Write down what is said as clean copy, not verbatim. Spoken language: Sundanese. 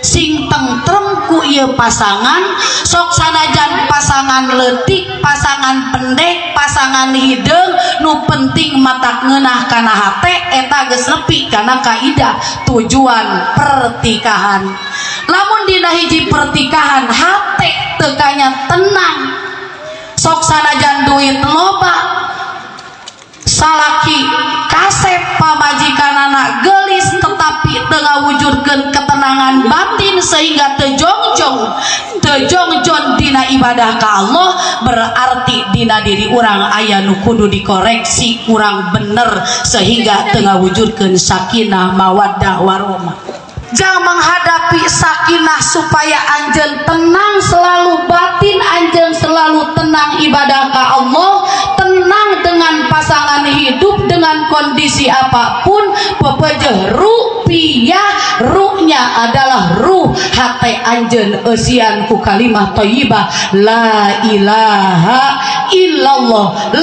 Sing tentrem ku ieu pasangan. Sok sanajan pasangan leutik, pasangan pendek, pasangan hideung, nu penting matak ngeunah kana hate, eta geus nepi kana kaidah tujuan pertikahan. Lamun dina hiji pertikahan hate teu kanya tenang, sok sanajan duit loba, salaki kasep, pamajikanana gelis, tetapi teu ngawujudkeun ketenangan batin sehingga teu jongjong, teu jongjon dina ibadah ka Allah, berarti dina diri urang aya nu kudu dikoreksi, kurang bener, sehingga teu ngawujudkeun sakinah, mawaddah, warahmah. Jangan menghadapi sakinah supaya anjeun tenang selalu, batin anjeun selalu tenang ibadah ka Allah, tenang dengan pasangan hidup, dengan kondisi apapun. Pepejeh rupiah, ruhnya adalah ruh hate anjeun eusian ku kalimah thayyibah la ilaha illallah.